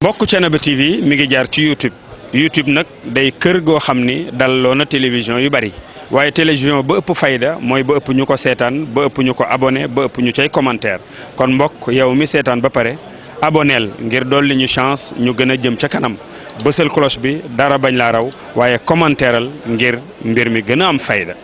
bokk Thiénaba TV mi ngi jaar ci YouTube nag day kër goo xam ni dalloo na télévision yu bari waaye télévision ba ëpp fayda mooy ba ëpp ñu ko seetaan ba ëpp ñu ko abonné ba ëpp ñu cay commentaire kon mbokk yow mi seetaan ba pare aboneel ngir dolli ñu chance ñu gën a jëm ca kanam bësal cloche bi dara bañ laa raw waaye commentaireal ngir mbir mi gën a am fayda.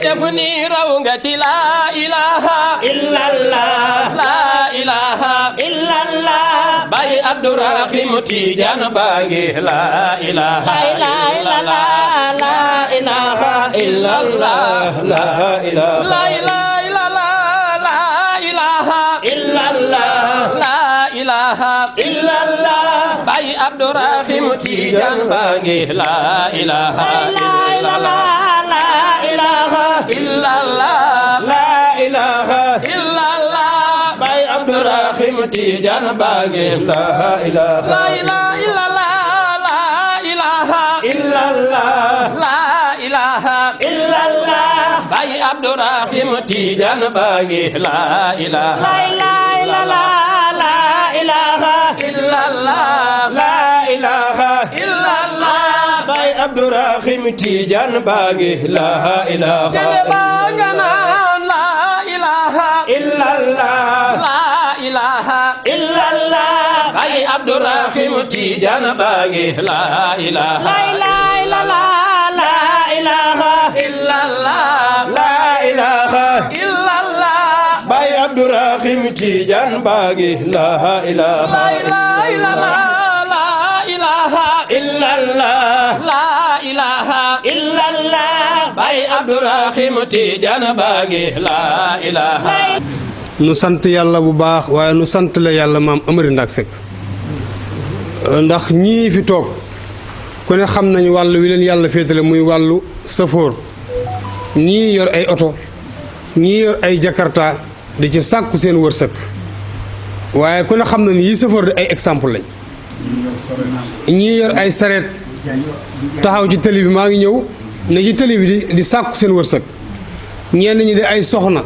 دفني روغتي لا إله إلا الله لا إله إلا الله باي عبد الرحيم تيجان باغي لا إله إلا الله لا إله إلا الله لا إله لا إله إلا الله لا إله إلا الله لا إله إلا الله باي عبد الرحيم تيجان باغي لا إله إلا الله إلا الله لا إله إلا الله باي عبد الرحيم تيجان باغي لا إله لا إله إلا الله لا إله إلا الله لا إله إلا الله باي عبد الرحيم تيجان باغي لا إله لا إله إلا الله لا إله إلا الله لا إله إلا الله باي عبد الرحيم تيجان باغي لا إله لا إله إلا الله لا إله إلا الله باي عبد الرحيم تيجان باغي لا إله لا إله إلا الله لا إله إلا الله لا إله إلا الله باي عبد الرحيم تيجان باغي لا إله لا إله إلا الله لا إله إلا الله لا إله إلا الله باي عبد الرحيم تيجان باغي لا إله nu sant yàlla bu baax waaye nu sant la yàlla maam Amary Ndack Seck ndax ñii fi toog ku ne xam nañu wàllu wi leen yàlla féetale muy wàllu safoor ñii yor ay oto ñii yor ay jakarta di ci sàkku seen wërsëg waaye ku ne xam na ni yii safoor di ay exemple lañ ñii yor ay sareet taxaw ci tëli bi maa ngi ñëw ne ci tëli bi di sàkku seen wërsëg ñenn ñi di ay soxna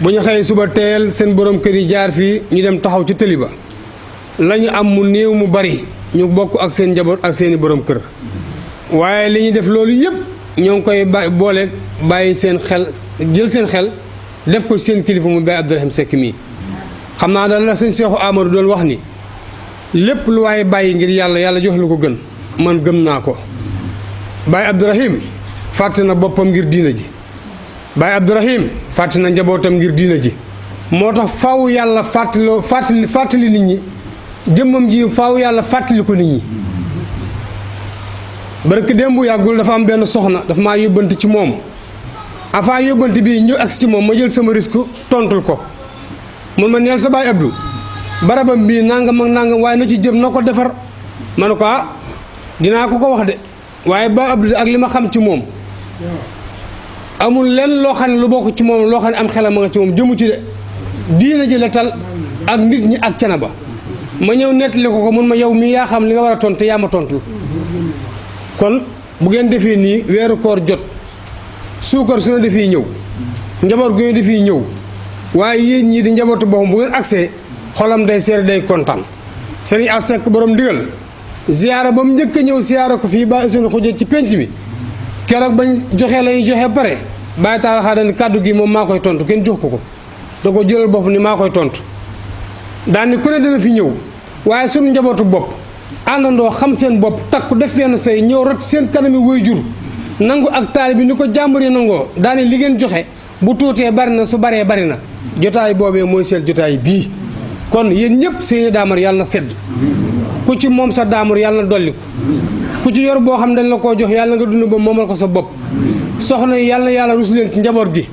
bu ñu xëyee suba teel seen borom kër yi jaar fii ñu dem taxaw ci tëli ba la ñu am mu néew mu bari ñu bokk ak seen njaboot ak seeni borom kër waaye li ñuy def loolu yëpp ñoo ngi koy boole bàyyi seen xel jël seen xel def ko seen kilifa mu Baye Abdourahim Seck mii xam naa daal la sëñ Seexu Amadou doon wax ni lépp lu waaye bàyyi ngir yàlla yàlla jox lu ko gën man gëm naa ko Baye Abdourahim fàtte na boppam ngir diina ji Baye Abdourahim fàtte na njabootam ngir diina ji moo tax faaw yàlla fàttali nit ñi jëmmam ji faaw yàlla fàttali ko nit ñi barke démb yàggul dafa am benn soxna dafa maa yóbbante ci moom avant yóbbante bii ñëw agsi ci moom ma jël sama risque tontul ko mun ma neel sa Baye Abdou barabam bii nangam ak nangam waaye na ci jëm na ko defar ma ne ko dinaa ko wax de waaye Baye Abdou ak li ma xam ci moom amul lenn loo xam ne lu bokk ci moom loo xam ne am xelam ma nga ci moom jëmu ci de diina ji la tal ak nit ñi ak Canaba ma ñëw nettali ko mun ma yow mii yaa xam li nga war a tontu yaa ma tontul kon bu ngeen defee nii weeru koor jot suukar su ne defiy ñëw njaboot gu ne defiy ñëw waaye yéen ñii di njabootu boppam bu ngeen agsee xolam day seere day kontaan sëriñ As Seck borom ndigal ziyaara ba mu njëkk a ñëw ziyaara ko fii ba seen xujje ci penc mi keroog bañ joxee la ñuy joxe pare bàyyi taal xaa dani kàddu gi moom maa koy tontu kenn jox ko da ko jëlal bopp ni maa koy tontu daal ni ku ne dana fi ñëw waaye suñu njabootu bopp àndandoo xam seen bopp takku def fenn say ñëw rot seen kanami way jur nangu ak taali bi ni ko jàmbur yi nangoo daani li ngeen joxe bu tuutee bari na su baree bari na jotaay boobee mooy seen jotaay bii kon yéen ñëpp seeni daamar yàlla na sedd ku ci moom sa daamar yàlla na dolli ko ku ci yor boo xam dañ la koo jox yàlla nga dund ba moomal ko sa bopp soxna yi yàlla na yàlla rus leen ci njaboot gi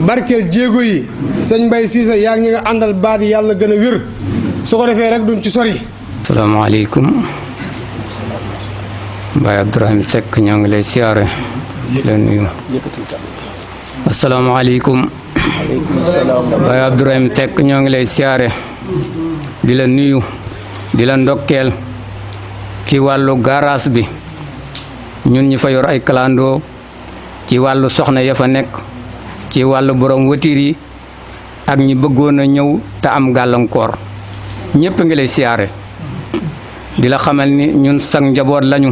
barkeel jéego yi sëñ Mbaye Cissé yaa ngi nga àndal baat yi yàlla gën a wér su ko defee rek duñ ci sori. asalaamaaleykum Baye Abdourahim Seck ñoo ngi lay siyaare la nuyu. asalaamaaleykum Baye Abdourahim Seck ñoo ngi lay siyaare di la nuyu di la ndokkeel ci wàllu garage bi ñun ñi fa yor ay kalandoo ci wàllu soxna ya fa nekk ci wàllu borom watiir yi ak ñi bëggoon a ñëw te am gàllankoor ñëpp ngi lay siyaare di la xamal ni ñun sang njaboot lañu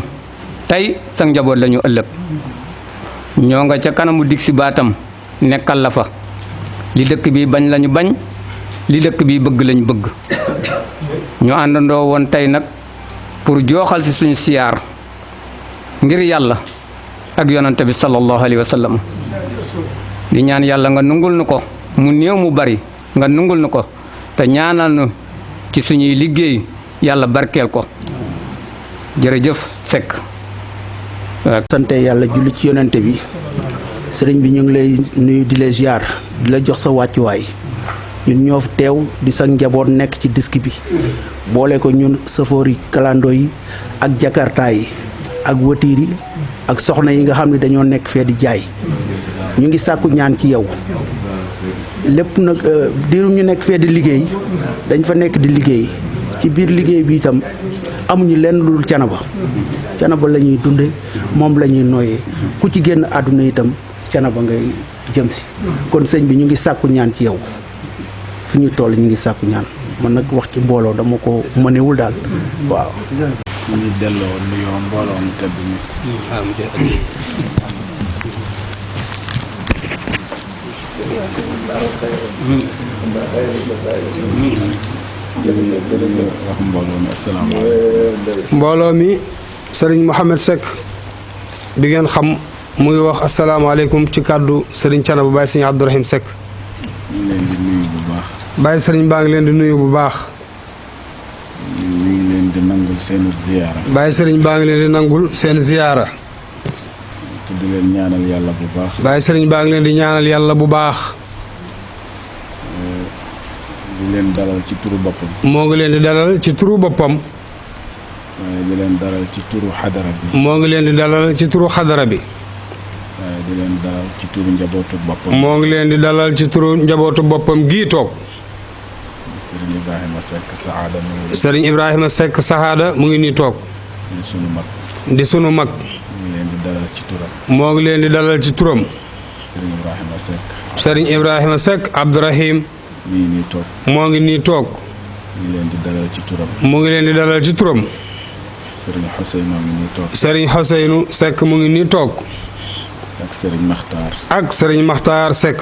tey sang njaboot lañu ëllëg ñoo nga ca kanamu dig si baatam nekkal la fa li dëkk bi bañ lañu bañ li dëkk bi bëgg lañu bëgg ñu àndandoo woon tey nag pour jooxal si suñu siyaar ngir yàlla ak yonante bi sallallahu alayhi wa sallam di ñaan yàlla nga nungul nu ko mu néew mu bari nga nungul nu ko te ñaanal nu ci suñuy liggéey yàlla barkeel ko jërëjëf Seck. sante yàlla julli ci yonante bi sëriñ bi ñu ngi lay nuyu di la ziar di la jox sa wàccuwaay ñun ñoo fi teew di sa njaboot nekk ci disque bi boole ko ñun safoor yi kalandoo yi ak jakarta yi ak watiir yi ak soxna yi nga xam ne dañoo nekk fee di jaay ñu ngi sàkku ñaan ci yow lépp nag diirum ñu nekk fee di liggéey dañ fa nekk di liggéey ci biir liggéey bi itam amuñu lenn lu dul canaba la ñuy dunde moom la ñuy nooyee ku ci génn àdduna itam canaba ngay jëm si kon sëñ bi ñu ngi sàkku ñaan ci yow fi ñu toll ñu ngi sàkku ñaan man nag wax ci mbooloo dama ko mënewul daal waaw. mu ngi delloo nuyoo mbooloo mu tedd mi wax mbooloo mi asalaamaaleykum. mbooloo mi sëriñ Mouhamed Seck bi ngeen xam mu ngi wax asalaamaaleykum ci kàddu sëriñ Canaba Baye sëriñ Abdourahim Seck. ñu ngi leen di nuyu bu baax. Baye sëriñ baa ngi leen di nuyu bu baax. ñu ngi leen di nangul seen ziyaara. Baye sëriñ baa ngi leen di nangul seen ziyaara. te di leen ñaanal yàlla bu baax. Baye sëriñ baa ngi leen di ñaanal yàlla bu baax. di leen dalal ci turu boppam. moo ngi leen di dalal ci turu boppam. waaye di leen dalal ci turu xadara bi. moo ngi leen di dalal ci turu xadara bi. waaye di leen dalal ci turu njabootu boppam. moo ngi leen di dalal ci turu njabootu boppam gii toog. Sëriñ Ibrahima Seck Saada mu ngi. Sëriñ Ibrahima Seck Saada mu ngi nii toog. di sunu mag. di sunu mag. mu ngi leen di dalal ci turam. moo ngi leen di dalal ci turam. Sëriñ Ibrahima Seck. Sëriñ Ibrahima Seck Abdourahim. mi ngi nii toog. moo ngi nii toog. mu ngi leen di dalal ci turam. mu ngi leen di dalal ci turam. Sëriñ Xuseynu moo ngi nii toog. Sëriñ Xuseynu Seck mu ngi nii toog. ak Sëriñ Maxtaar. ak Sëriñ Maxtaar Seck.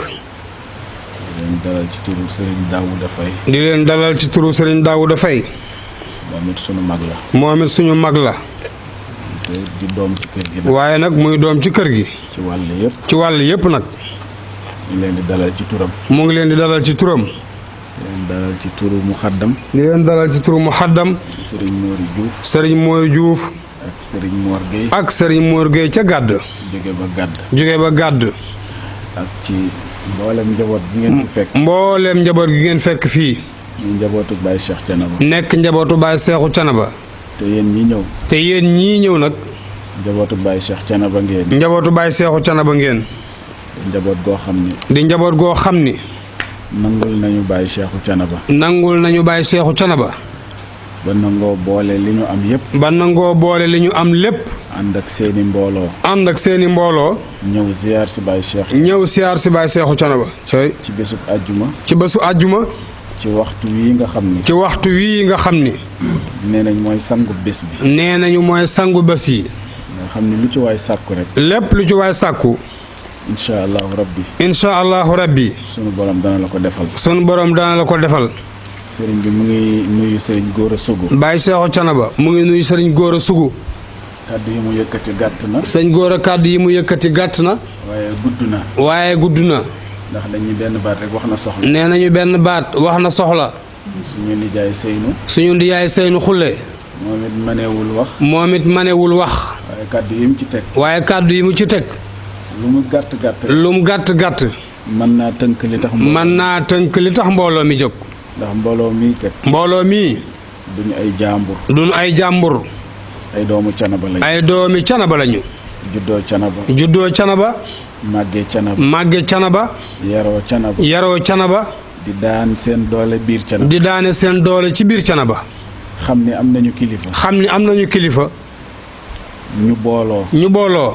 di leen dalal ci turu Sëriñ Daawuda Fay. di leen dalal ci turu Sëriñ Daawuda Fay. moom it sunu mag la. moom it suñu mag la. te di doom ci kër gi nag. waaye nag muy doom ci kër gi. ci wàll yëpp. ci wàll yépp nag. ñu leen di dalal ci turam. mu ngi leen di dalal ci turam. di leen dalal ci turu Muxaddam. di leen dalal ci turu Muxaddam. Sëriñ Moori Diouf. Sëriñ Mooy Diouf. ak Sëriñ Moor Gueye. ak Sëriñ Moor Gueye ca gàdd. jóge ba gàdd. jóge ba gàdd. ak ci mboolem njaboot bi ngeen fi fekk. mbooleem njaboot gi ngeen fekk fii. ñu njabootu Baye Cheikh Canaba. nekk njabootu Baye Seexu Canaba. te yéen ñi ñëw. te yéen ñii ñëw nag. njabootu Baye Cheikh Canaba ngeen. njabootu Baye Seexu Canaba ngeen. njaboot goo xam ni. di njaboot goo xam ni. nangul nañu Baye Cheikhu Canaba. nangul nañu Baye Seexu Canaba. ba nangoo boole li ñu am yépp. ba nangoo boole li ñu am lépp. ànd ak seeni mbooloo. ànd ak seeni mbooloo. ñëw ziyaar si Baye Cheikh. ñëw siyaar si Baye Seexu Canaba. ci bésub àjjuma. ci bésu àjjuma. ci waxtu wii nga xam ni. ci waxtu wii nga xam ni. nee nañ mooy sangu bés bi. nee nañu mooy sangu bés yi. nga xam ni lu ci waay sàkku rek. lépp lu ci waay sàkku. incha allahu rabbi. incha allahu rabbi. sunu borom dana la ko defal. sunu borom dana la ko defal. sëriñ bi mu ngi nuyu sëriñ Góora Sugu. Baye Seexu Canaba mu ngi nuyu sëriñ Góora Sugu. kàddu yi mu yëkkati gàtt na. sëñ Góora kàddu yi mu yëkkati gàtt na. waaye gudd na. waaye gudd na. ndax dañuy benn baat rek wax na soxla. nee nañu benn baat wax na soxla. suñu nijaay Seynu. suñu ndiyaay Seynu Xulle. moom it manewul wax. moom it manewul wax. waaye kàddu yi mu ci teg. waaye kàddu yi mu ci teg. lu mu gàtt gàtt. lu mu gàtt gàtt. mën naa tënk li tax. mën naa tënk li tax mbooloo mi jóg. ndax mbooloo mii kat. mbooloo mii. duñu ay jaambur. duñu ay jàmbur. ay doomu Canaba lañu. ay doomi Canaba lañu. juddoo Canaba. juddoo Canaba. màggee Canaba. màgge Canaba. yaroo Canaba. yaroo Canaba. di daan seen doole biir Canaba. di daane seen doole ci biir Canaba. xam ni am nañu kilifa. xam ni am nañu kilifa. ñu booloo. ñu booloo.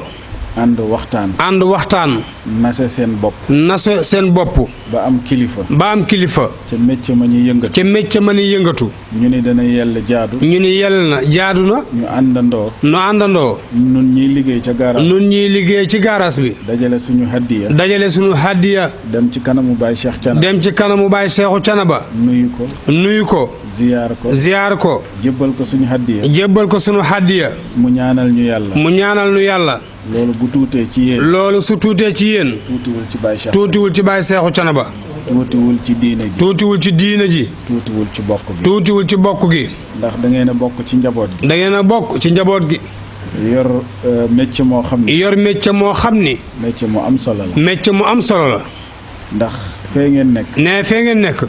ànd waxtaan. ànd waxtaan. nase seen bopp. nase seen bopp. ba am kilifa. ba am kilifa. ca métier ma ñuy yëngatu. ca métier ma ñuy yëngatu. ñu ni dana yell jaadu. ñu ni yell na jaadu na. ñu àndandoo. nu àndandoo. nun ñuy liggéey ca gaaraas. nun ñuy liggéey ci gaaraas bi. dajale suñu haddiya. dajale suñu haddiya. dem ci kanamu Baye Cheikh Thiénaba. dem ci kanamu Baye Cheikhou Thiénaba. nuyu ko. nuyu ko. ziyaar ko. ziyaar ko. jébbal ko suñu haddiya. jébbal ko suñu haddiya. mu ñaanal ñu yàlla. mu ñaanal nu yàlla. loolu bu tuutee ci yéen. loolu su tuutee ci yéen. tuutiwul ci Baye Cheikh. tuutiwul ci Baye Cheikhou Thiénaba. tuutiwul ci diine ji. tuutiwul ci diine ji. tuutiwul ci bokk gi. tuutiwul ci bokk gi. ndax da ngeen a bokk ci njaboot gi. da ngeen a bokk ci njaboot gi. yor métier moo xam ni. yor métier moo xam ni. métier mu am solo la. métier mu am solo la. ndax fee ngeen nekk. ne fee ngeen nekk.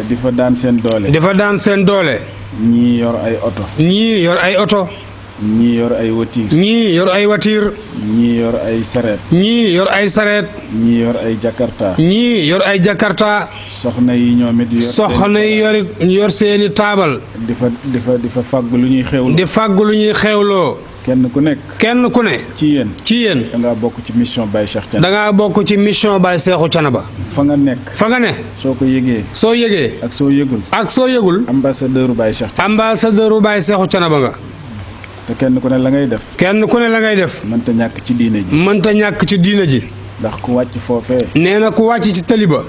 di fa daan seen doole. dafa daan seen doole. ñii yor ay oto. ñii yor ay oto. ñii yor ay watiir. ñii yor ay watiir. ñii yor ay sareet. ñii yor ay sareet. ñii yor ay jakarta. ñii yor ay jakarta. soxna yi ñoom it yor. soxna yi yor seeni taabal. di fa fàgg lu ñuy xewloo. di fàgg lu ñuy xewloo. kenn ku nekk. kenn ku ne. ci yéen. ci yéen. da ngaa bokk ci mission Baye Cheikh Thiénaba. da ngaa bokk ci mission Baye Cheikhou Thiénaba. fa nga nekk. fa nga ne. soo ko yëgee. soo yëgee. ak soo yëgul. ak soo yëgul. ambassadeur Baye Cheikh Thiénaba. ambassadeur Baye Cheikhou Thiénaba nga. te kenn ku ne la ngay def. kenn ku ne la ngay def. mënta ñàkk ci diine ji. mënta ñàkk ci diina ji. ndax ku wàcc foofee. nee na ku wàcc ci tali ba.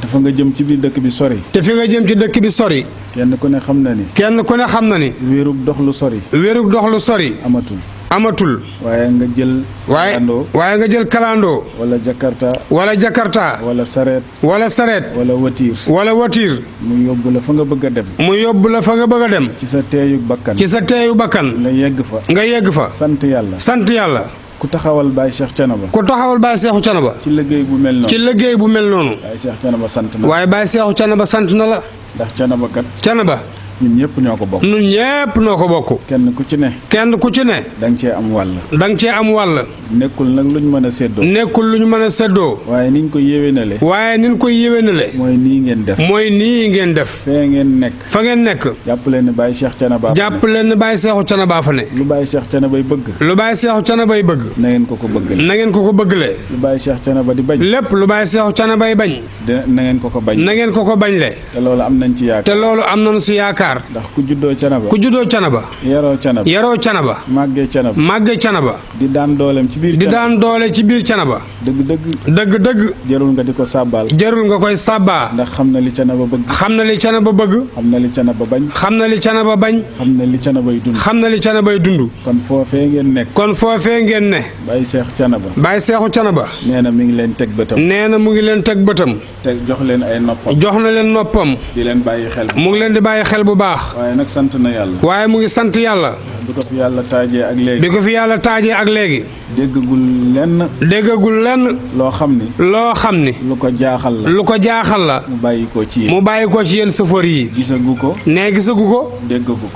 dafa nga jëm ci biir dëkk bi sori. te fi nga jëm ci dëkk bi sori. kenn ku ne xam na ni. kenn ku ne xam na ni. wéerug dox lu sori. wéerug dox lu sori. amatul. amatul. waaye nga jël. kalandoo. waaye nga jël kalandoo. wala jakarta. wala jakarta. wala sareet. wala sareet. wala watiir. wala watiir. mu yóbbu la fa nga bëgg a dem. mu yóbbu la fa nga bëgg a dem. ci sa teeyu bakkan. ci sa teeyu bakkan. nga yegg fa. nga yegg fa. sant yàlla. sant yàlla. ku taxawal Baye Cheikh Thiénaba. ku taxawal Baye Cheikhou Thiénaba. ci liggéey bu mel noonu. ci liggéey bu mel noonu. Baye Cheikh Thiénaba sant na. waaye Baye Cheikhou Thiénaba sant na la. ndax Thiénaba kat. Thiénaba. ñun ñëpp ñoo ko bokk. ñun ñépp noo ko bokk. kenn ku ci ne. kenn ku ci ne. da nga cee am wàll. da nga cee am wàll. nekkul nag lu ñu mën a séddoo. nekkul lu ñu mën a séddoo. waaye niñ ko yéwénale. waaye niñ koy yéwénale. mooy nii ngeen def. mooy nii ngeen def. fee ngeen nekk. fa ngeen nekk. jàpp leen ne Baye Cheikh Thiénaba. jàpp leen ne Baye Cheikhou Thiénaba fa ne. lu Baye Cheikh Thiénaba bëgg. lu Baye Cheikhou Thiénaba bëgg. na ngeen ko bëggale. na ngeen ko bëggale. lu Baye Cheikh Thiénaba di bañ. lépp lu Baye Cheikhou Thiénaba bañ. na ngeen ko bañ. na ngeen ko bañ le. te loolu am nañ ci yaakaar. te loolu am nañu si yaakaar. ndax ku juddoo Thiénaba. ku juddoo Thiénaba. yaroo Thiénaba. yaroo Thiénaba. màggee Thiénaba. màggee Thiénaba. di daan dooleem ci biir. di daan doole ci biir Thiénaba. dëgg. jarul nga di ko sàbbaal. jarul nga koy sàbbaa. ndax xam na li Thiénaba bëgg. xam na li Thiénaba bëgg. xam na li Thiénaba bañ. xam na li Thiénaba bañ. xam na li Thiénabay dund. xam na li Thiénabay dund. kon foofee ngeen nekk. kon foofee ngeen ne. Baye Cheikh Thiénaba. Baye Cheikhou Thiénaba. nee na mi ngi leen teg bëtam. nee na mu ngi leen teg bëtam. teg jox leen ay noppam. jox na leen noppam. di leen bàyyi xel. mu ngi leen di bàyyi xel bu baax. waaye nag sant na yàlla. waaye mu ngi sant yàlla. bi ko fi yàlla taajee ak léegi. bi ko fi yàlla taajee ak léegi. déggagul lenn. déggagul lenn. loo xam ni. loo xam ni. lu ko jaaxal la. lu ko jaaxal la. mu bàyyi ko ci yéen. mu bàyyi ko ci yéen sëfoor yi. gisagu ko. nee gisagu ko.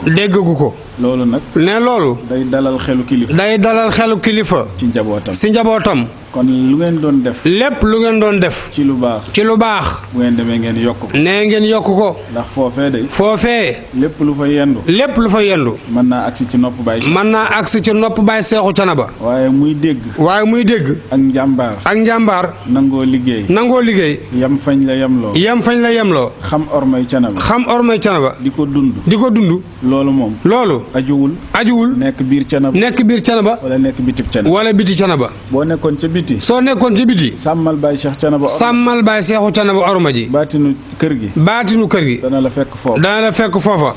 déggagu ko. loolu nag. ne loolu. day dalal xelu kilifa. day dalal xelu kilifa. ci njabootam. si njabootam. kon lu ngeen doon def. lépp lu ngeen doon def. ci lu baax. ci lu baax. bu ngeen demee ngeen yokk ko. nee ngeen yokk ko. ndax foofee day. foofee. lépp lu fa yendu. lépp lu fa yendu. mën naa agsi ci nopp Baye. mën naa agsi ci nopp Baye Cheikhou Thiénaba. waaye muy dégg. ak njàmbaar. nangoo liggéey. yam fañ la yemloo. fañ la yemloo. xam ormay Thiénaba. di ko dund. loolu moom. loolu. ajuwul. nekk biir Thiénaba. wala nekk bitib Thiénaba. wala biti Thiénaba. boo nekkoon ca biti. soo nekkoon ci biti. sàmmal Baye Cheikh Thiénaba. orma ji. baatinu kër gi. dana la fekk foofa.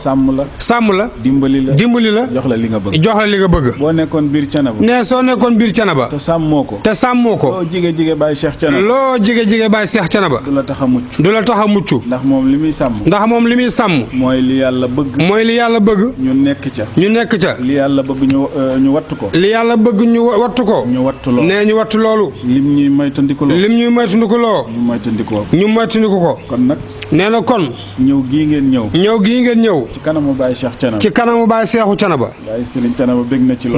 sàmm la. dimbali la. jox la li nga bëgg. boo nekkoon biir Thiénaba. ne soo nekkoon biir Thiénaba. te sàmmoo ko. loo jige Baye Cheikh Thiénaba. du la tax a mucc. ndax moom li muy sàmm. mooy li yàlla bëgg. ñu nekk ca. li yàlla bëgg ñu wattu ko. ñu wattu loolu. lim ñuy moytandiku loo. ñu moytandiku ko. kon nag. nee na kon. ñëw gii ngeen ñëw. ci kanamu Baye Cheikh Thiénaba.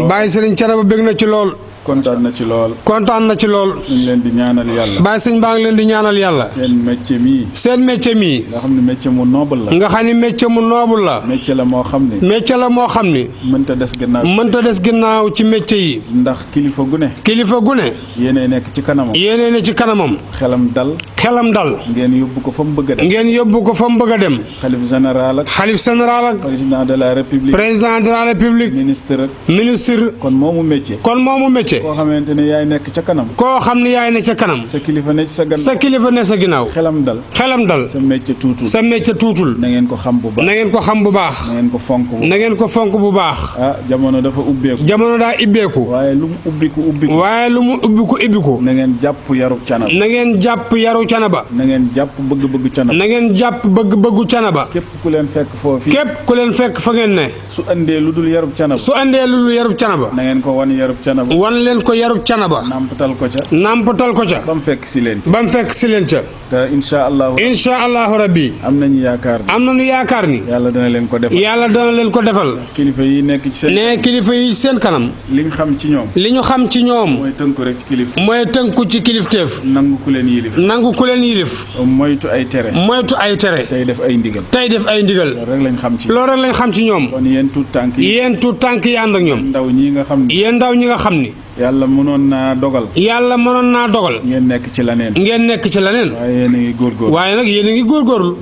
Baye Serigne Thiénaba bég na ci lool. kontaan na ci lool. kontaan na ci lool. ñu ngi leen di ñaanal yàlla. Baye sëñ baa ngi leen di ñaanal yàlla. seen métier mii. seen métier mii. nga xam ne métier mu noble la. nga xam ne métier mu noble la. métier la moo xam ne. métier la moo xam ni. mënta des gannaaw. mënta des ginnaaw ci métier yi. ndax kilifa gu ne. kilifa gu ne. yéenay nekk ci kanamam. yéenee ne ci kanamam. xelam dal. xelam dal. ngeen yóbbu ko fa mu bëgg a dem. ngeen yóbbu ko fa mu bëgg a dem. xalif général ak. xalif général ak. président de la république. président de la république. ministre ak. ministre. kon moomu métier. kon moomu métier. koo xamante ne yaay nekk ca kanam. koo xam ne yaay ne ca kanam. sa kilifa ne ci sa gannaaw. sa kilifa ne sa ginnaaw. xelam dal. xelam dal. sa métier tuutul. sa métier tuutul. na ngeen ko xam bu baax. na ngeen ko xam bu baax. na ngeen ko fonk bu. na ngeen ko fonk bu baax. ah jamono dafa ubbeeku. jamono daa ibbeeku. waaye lu mu ubbiku. waaye lu mu ubbiku ibbiku. na ngeen jàpp yarub canaba. na ngeen jàpp yaru canaba. na ngeen jàpp bëgg-bëggu canaba. na ngeen jàpp bëgg-bëggu canaba. képp ku leen fekk foofu. képp ku leen fekk fa ngeen ne. su andee lu dul yarub canaba. su andee lu dul yarub canaba. na ngeen ko wan yarub canaba. wan leen ko yarub canaba. nampatal ko ca. nampatal ko ca. ba mu fekk si leen. ba mu fekk si leen ca. te incha allahu. incha allahu rabbi. am nañu yaakaar ni. am nañu yaakaar ni. yàlla dana leen ko defal. yàlla dana leen ko defal. kilifa yi nekk ci seen. ne kilifa yi seen kanam. li ñu xam ci ñoom. li ñu xam ci ñoom. mooy tënku rek ci kilif. mooy tënku ci kilifteef. nangu ku leen yilif. nangu ku leen yilif. moytu ay tere. moytu ay tere. tey def ay ndigal. tey def ay ndigal. loolu rek lañ xam ci. loolu rek lañ xam ci ñoom. kon yéen tuut tànk yi. yéen tuut tànk yi ànd ak ñoom. ndaw ñi nga xam ni. yéen ndaw ñi nga xam ni. yàlla mënoon naa dogal. yàlla mënoon naa dogal. ngeen nekk ci leneen. ngeen nekk ci leneen. waaye yéen a ngi góorgóorlu. waaye nag yéen a ngi góorgóorlu.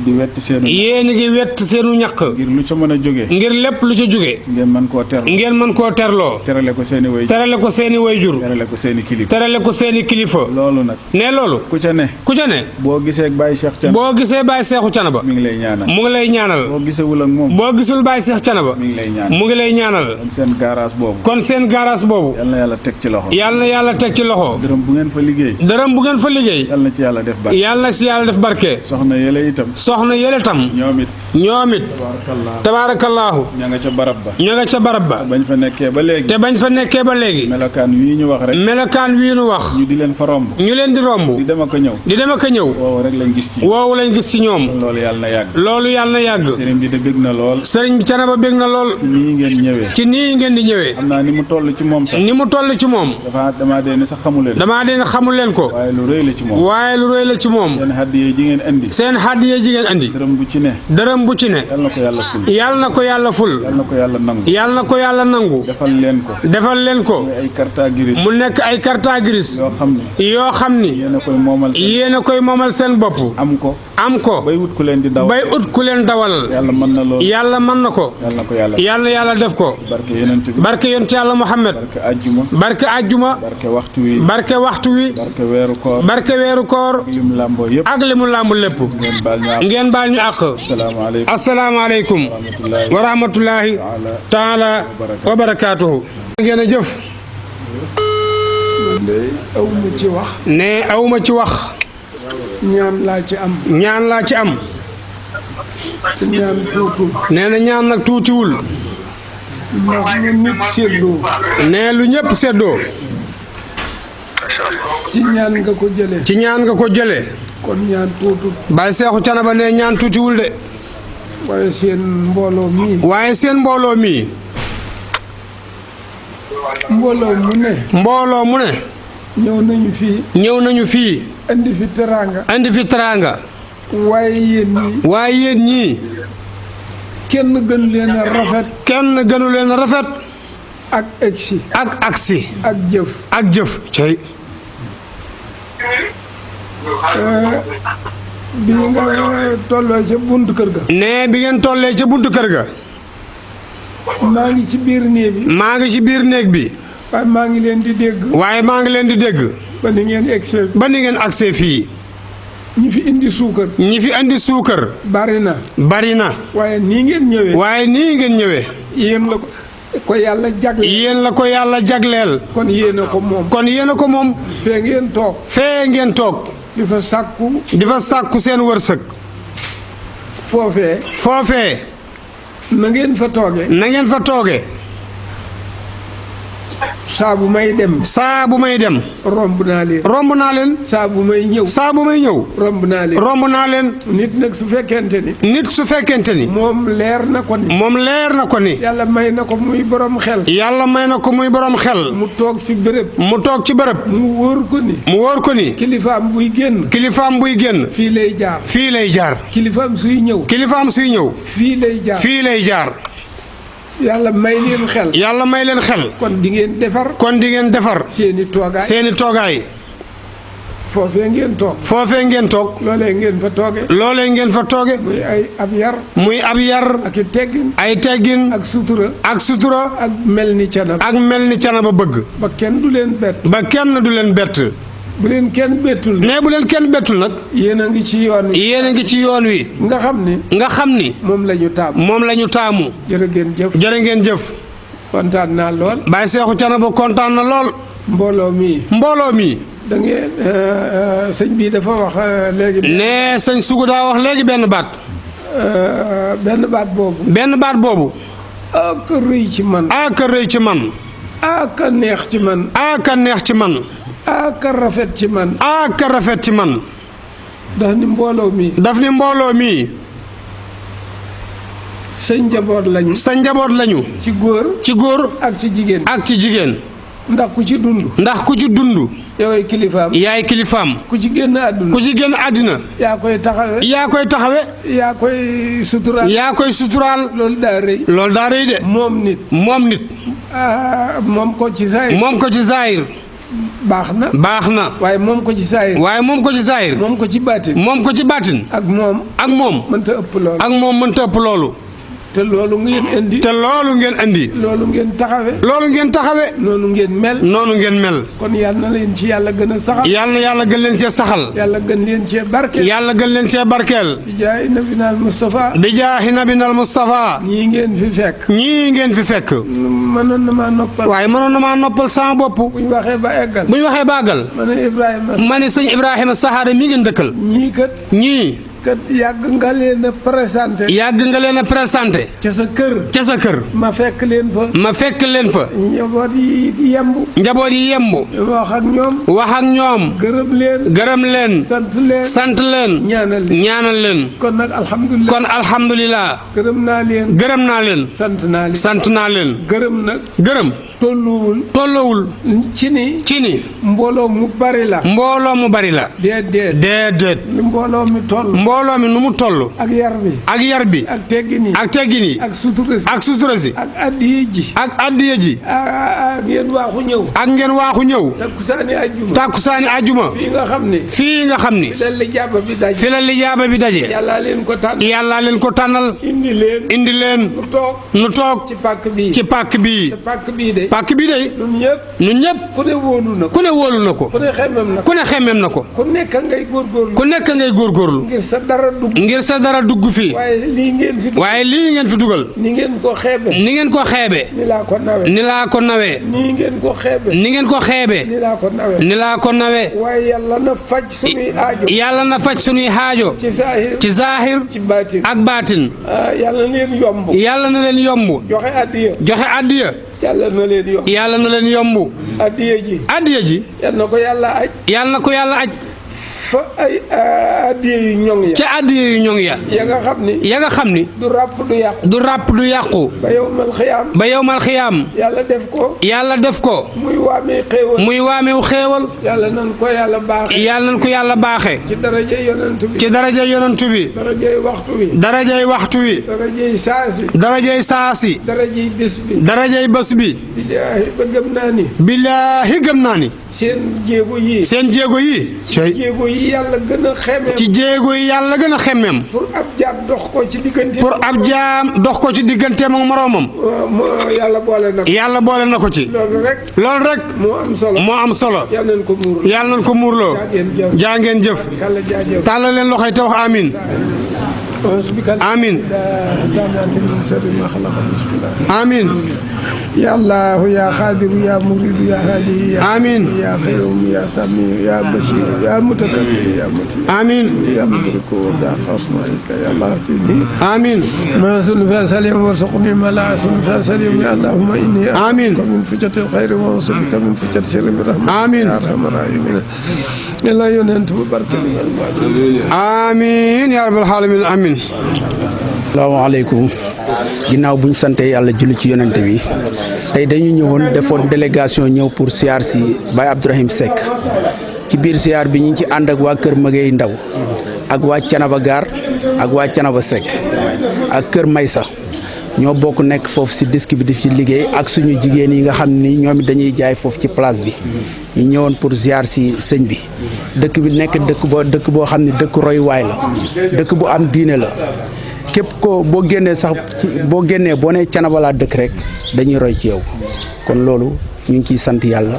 di wett seenu. yéen a ngi wett seenu ñaq. ngir lu ca mën a jógee. ngir lépp lu ca jóge. ngeen mën koo terloo. ngeen mën koo terloo. terale ko seeni way. terale ko seeni wayjur. terale ko seeni kilifa. terale ko seeni kilifa. loolu nag. ne loolu. ku ca ne. ku ca ne. boo gisee ak Baye Cheikh Thiénaba. boo gisee Baye Seexu Thiénaba. mi ngi lay ñaanal. mu ngi lay ñaanal. boo gisewul ak moom. boo gisul Baye Seex Thiénaba. mi ngi lay ñaanal. mu ngi lay ñaanal. kon seen garage boobu. kon seen garage boobu. yal na yàlla teg ci loxo. yàlla na yàlla teg ci loxo. dërëm bu ngeen fa liggéey. dërëm bu ngeen fa liggéey. yal na ci yàlla def barke. yàlla na si yàlla def barke. soxna yële itam. soxna yële tam. ñoom it. ñoom it. tabaarakallaahu. ña nga ca barab ba. ña nga ca barab ba. bañ fa nekkee ba léegi. te bañ fa nekkee ba léegi. melokaan wii ñu wax rek. melokaan wii nu wax. ñu di leen fa romb. ñu leen di romb. di dem ak a ñëw. di dem ak a ñëw. woowu rek lañ gis ci. woowu lañ gis ci ñoom. loolu yàlla na yàgg. loolu yàlla na yàgg. sëriñ bi de bëgg na lool. sëriñ bi Thiénaba bég na lool. ci nii ngeen ñëwee. ci nii ngeen di ñëwee. xam naa ni mu toll ci moom sax. ni mu toll ci moom. damaa dee ni sax xamu leen. damaa dee xamul leen ko. waaye lu rëy la ci moom. waaye lu rëy la ci moom. seen hadiya ji ngeen indi. seen hadiya ji ngeen andi. dërëm bu ci ne. dërëm bu ci ne. yal na ko yàlla ful. yàlla na ko yàlla ful. yal na ko yàlla nangu. yàlla na ko yàlla nangu. defal leen ko. defal leen ko. muy ay carte grise. mu nekk ay carte grise. yoo xam ne. yoo xam ni. yéen a koy moomal seen. yéen a koy moomal seen bopp. am ko. am ko. bay wut ku leen di daw. bay ut ku leen dawal. yàlla mën na loolu. yàlla mën na ko. yal na ko yàlla. yàlla na yàlla def ko. barke yonent bi. barke yonent yàlla Muhammad. barke ajjuma. barke ajjuma. barke waxtu wi. barke waxtu wi. barke weeru koor. barke weeru koor. li mu làmboo yëpp. ak li mu làmb lépp. ngeen baal ñu àq. ngeen baal ñu àq. asalaamaaleykum. asalaamaaleykum. wa rahmatullahi taala wa barakaatuhu. ngeen a jëf. awma ci wax. ne awma ci wax. ñaan laa ci am. ñaan laa ci am. te ñaan tuutul. nee na ñaan nag tuutiwul. ndax lu nit séddoo. ne lu ñëpp séddoo. ci ñaan nga ko jëlee. ci ñaan nga ko jëlee. kon ñaan tuutul. Baye Seexu Thiénaba ne ñaan tuutiwul de. waaye seen mbooloo mii. waaye seen mbooloo mii. mbooloo mu ne. mbooloo mu ne. ñëw nañu fii. ñëw nañu fii. andi fi teraanga. andi fi teraanga. waaye yéen ñii. waaye yéen ñii. kenn gënu leen a rafet. kenn gënu leen a rafet. ak egsi. ak agsi. ak jëf. ak jëf. cey. bi nga tolloo ca buntu kër ga. ne bi ngeen tollee ca buntu kër ga. maa ngi ci biir néeg bi. maa ngi ci biir néeg bi. waaye maa ngi leen di dégg. waaye maa ngi leen di dégg. ba ni ngeen egsee. ba ni ngeen agsee fii. ñi fi indi suukar. ñi fi andi suukar. bari na. bari na. waaye nii ngeen ñëwee. waaye nii ngeen ñëwee. yéen la ko yàlla jagleel. yéen la ko yàlla jagleel. kon yéen a ko moom. kon yéen a ko moom. fee ngeen toog. fee ngeen toog. di fa sàkku. di fa sàkku seen wërsëg. foofee. foofee. na ngeen fa toogee. na ngeen fa toogee. saa bu may dem. saa bu may dem. romb naa leen. romb naa leen. saa bu may ñëw. saa bu may ñëw. romb naa leen. romb naa leen. nit nag su fekkente ni. nit su fekkente ni. moom leer na ko ni. moom leer na ko ni. yàlla may na ko muy borom xel. yàlla may na ko muy borom xel. mu toog fi béréb. mu toog ci bërëb. mu wóor ko ni. mu wóor ko ni. kilifaam buy génn. kilifaam buy génn. fii lay jaar. fii lay jaar. kilifaam suy ñëw. kilifaam suy ñëw. fii lay jaar. fii lay jaar. yàlla may leen xel. yàlla may leen xel. kon di ngeen defar. kon di ngeen defar. seeni toogaay. seeni toogaay. foofee ngeen toog. foofee ngeen toog. loolee ngeen fa tooge. loolee ngeen fa tooge. muy ay ab yar. muy ab yar. ak i teggin. ay teggin. ak sutura. ak sutura. ak mel ni canaba. ak mel ni canaba bëgg. ba kenn du leen bett. ba kenn du leen bett. bu leen kenn bettul. ne bu leen kenn bettul nag. yéen a ngi ci yoon wi. yéen a ngi ci yoon wi. nga xam ni. nga xam ni. moom la ñu taamu. moom la ñu taamu. jërë ngeen jëf. jërë ngeen jëf. kontaan naa lool. Baye Seexu Canaba kontaan na lool. mbooloo mi. mbooloo mi. da ngeen sëñ bi dafa wax léegi. ne sëñ Sugu daa wax léegi benn baat. benn baat boobu. benn baat boobu. ak rëy ci man. ak rëy ci man. ak neex ci man. ak neex ci man. ak rafet ci man. ak rafet ci man. daf ni mbooloo mi. daf ni mbooloo mi. sa njaboot lañu. sa njaboot lañu. ci góor. ci góor. ak ci jigéen. ak ci jigéen. ndax ku ci dund. ndax ku ci dund. yoway kilifaam. yaay kilifaam. ku ci génn àdduna. ku ci génn àddina. yaa koy taxawe. yaa koy taxawe. yaa koy suturaal. yaa koy suturaal. loolu daa rëy. loolu daa rëy de. moom nit. moom nit. moom ko ci saayir. moom ko ci zaahir. baax na. baax na. waaye moom ko ci saayir. waaye moom ko ci zaahir. moom ko ci baatin. moom ko ci baatin. ak moom. ak moom. mënta ëpp loolu. ak moom mënta ëpp loolu. te loolu ngeen indi. te loolu ngeen indi. loolu ngeen taxawe. loolu ngeen taxawe. noonu ngeen mel. noonu ngeen mel. kon yal na leen ci yàlla gën a saxal. yàlla na yàlla gën leen cee saxal. yàlla gën leen cee barkeel. yàlla gën leen cee barkeel. bi jaay nabinaal Moustapha. bi jaahi nabinal Moustapha. ñii ngeen fi fekk. ñii ngeen fi fekk. mënoon na maa noppal. waaye mënoon na maa noppal sama bopp. bu ñu waxee ba eggal. bu ñu waxee ba àggal. ma ne Ibrahima. ma ne sëñ Ibrahima Saxaare mi ngeen dëkkal. ñii kat. ñii. kat yàgg nga leen a présenté. yàgg nga leen a présenté. ca sa kër. ca sa kër. ma fekk leen fa. ma fekk leen fa. njaboot yi yemb. njaboot yi yemb. wax ak ñoom. wax ak ñoom. gërëm leen. gërëm leen. sant leen. sant leen. ñaanal leen. ñaanal leen. kon nag alhamdulilah. kon alhamdulilah. gërëm naa leen. gërëm naa leen. sant naa leen. sant naa leen. gërëm nag. gërëm. tolluwul. tolloowul. ci ni. ci ni. mbooloo mu bari la. mbooloo mu bari la. déedéet. déedéet. ni mbooloo mi toll. mbooloo mi nu mu toll. ak yar bi. ak yar bi. ak teggin yi. ak teggin yi. ak sutura si. ak sutura si. ak addiye ji. ak addiya ji. ak ngeen waaxu ñëw. ak ngeen waaxu ñëw. takkusaani ajjuma. tàkkusaani ajuma. fii nga xam ne. fii nga xam ni. fi la lijaaba bi daje. fi la lijaaba bi daje. yàllaa leen ko tànn. yàlla leen ko tànnal. indi leen. indi leen. mu toog. nu toog. ci pàkk bii. ci pàkk bii. te pàkk bii de. pàkk bii day. ñun ñëpp. ñun ñëpp. ku ne wóolu na ko. ku ne wóolu na ko. ku ne xemmem na ko. ku ne xemmeem na ko. ku nekk ngay góorgóorlu. ku nekk ngay góorgóorlu. ngir sa dara dugg. ngir sa dara dugg fii. waaye lii ngeen fi. waaye lii ngeen fi dugal. ni ngeen ko xeebe. ni ngeen ko xeebe. ni laa ko nawe. ni laa ko nawee. nii ngeen ko xeebe. ni ngeen ko xeebe. ni laa ko nawe. ni laa ko nawee. waaye yàlla na faj sunuy aajo. yàlla na faj sunuy xaajo. ci saahir. ci zaahir. ci baatin. ak baatin. yàlla na leen yomb. yàlla na leen yomb. joxe addiya. joxe addiya. yàlla na leen yomb. yàlla na leen yomb. addiya ji. addiya ji. yal na ko yàlla aj. yàlla na ko yàlla aj. fa ay addiya yu ñoŋ ya. ca addiya yu ñoŋ ya. ya nga xam ni. ya nga xam ni. du ràpp du yàqu. du ràpp du yàqu. ba yowmal xiyaam. ba yowmal xiyaam. yàlla def ko. yàlla def ko. muy waamee xéewal. muy waamew xéewal. yàlla nan ko yàlla baaxee. yàlla nañ ko yàlla baaxee. ci daraja yonent bi. ci daraja yonent bi. darajay waxtu wi. darajay waxtu wi. darajay saasi. darajay saasi. darajay bis bi. darajay bés bi. billaahi ba gëm naa ni. billaahi gëm naa ni. seen jéego yi. seen jéego yi. jéego yi yàlla gën a xemeem. ci jéego yi yàlla gën a xemmeem. pour ab jaam dox ko ci diggante. pour ab jaam dox ko ci digganteem ak moroomam. yàlla boole na ko. yàlla boole na ko ci. loolu rek. loolu rek. moo am solo. moo am solo. yàlla nañ ko muur. yàlla nañ ko muurloo. jaa ngeen jëf. yàlla jaajëf. tàllal leen loxoy te wax amin. amin. amin. يا الله يا قادر يا مريد يا هادي يا آمين. يا خيوم يا سميع يا بشير يا متكبر يا متين آمين. يا مدرك ودع خصمك يا الله تهدي آمين. ما سن فاسلم وارزقني ما لا سن فاسلم يا اللهم إني آمين. أسألك من فجة الخير وأنصبك من فجة شر برحمتك آمين. يا أرحم الراحمين يلا يننت ببركة آمين يا رب العالمين آمين. salaamaaleykum ginnaaw bu ñu sante yàlla julli ci yonente bi tey dañu ñëwoon defoon délégation ñëw pour siyaar si Baye Abdourahim Seck ci biir siyaar bi ñu ngi ci ànd ak waa kër Maguette Ndaw ak waa Canaba Gaar ak waa Canaba Seck ak kër Maysa ñoo bokk nekk foofu si disque bi di ci liggéey ak suñu jigéen yi nga xam ni ñoom it dañuy jaay foofu ci place bi ñu ñëwoon pour ziar si sëñ bi dëkk bi nekk dëkk boo xam ne dëkk royuwaay la dëkk bu am diine la képp ko boo génnee sax boo génnee boo nee Canaba laa dëkk rek dañuy roy ci yow kon loolu ñu ngi ciy sant yàlla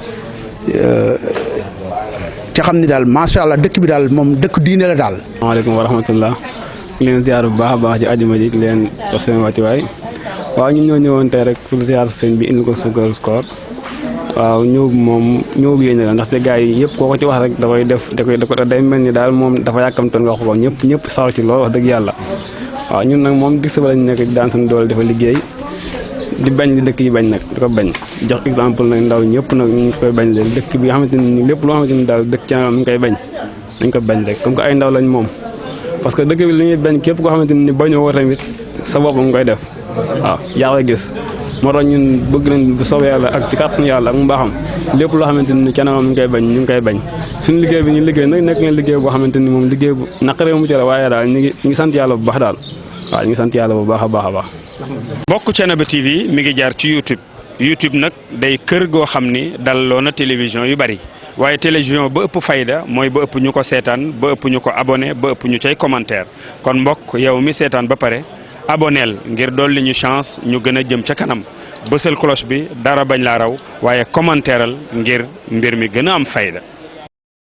ca xam ni daal macha allah dëkk bi daal moom dëkk diine la daal. asalaamaaleykum wa rahmatullah leen ziar bu baax a baax ci àjjuma ji leen wax seen wàccuwaay waaw ñun ñoo ñëwoon tey rek pour ziar sëñ bi indi ko suukaru koor waaw ñëw moom ñëw bi yéene la ndaxte gars yi yëpp koo ko ci wax rek da koy def day mel ni daal moom dafa yàkkamtoon nga wax ko ñëpp saw ci lool wax dëgg yàlla waaw ñun nag moom gis ba lañ nekk daan suñu doole dafa liggéey di bañ di dëkk yi bañ nag di ko bañ jox exemple nag ndaw ñëpp nag ñu ngi koy bañ leen dëkk bi nga xamante ni lépp loo xamante ni daal dëkk ci mi ngi koy bañ dañ ko bañ rek comme que ay ndaw lañ moom parce que dëkk bi li ñuy bañ képp koo xamante ni bañoo woo tamit sa bopp nga koy def waaw yaa koy gis moo tax ñun bëgg nañ bu soobee yàlla ak ci kàttanu yàlla ak mu baaxam lépp loo xamante ni Thiénaba mi ngi koy bañ ñu ngi koy bañ suñu liggéey bi ñu liggéey nag nekk ngeen liggéey boo xamante ni moom liggéey bu naqaree mu ci la waaye daal ñu ngi sant yàlla bu baax daal waaw ñu ngi sant yàlla bu baax a baax a baax. bokk Thiénaba TV mi ngi jaar ci YouTube nag day kër goo xam ni dalloo na télévision yu bari waaye télévision ba ëpp fayda mooy ba ëpp ñu ko seetaan ba ëpp ñu ko abonné ba ëpp ñu cay commentaire kon mbokk yow mi seetaan ba pare aboneel ngir dolli ñu chance ñu gën a jëm ca kanam bësal cloche bi dara bañ laa raw waaye commentaireal ngir mbir mi gën a am fayda.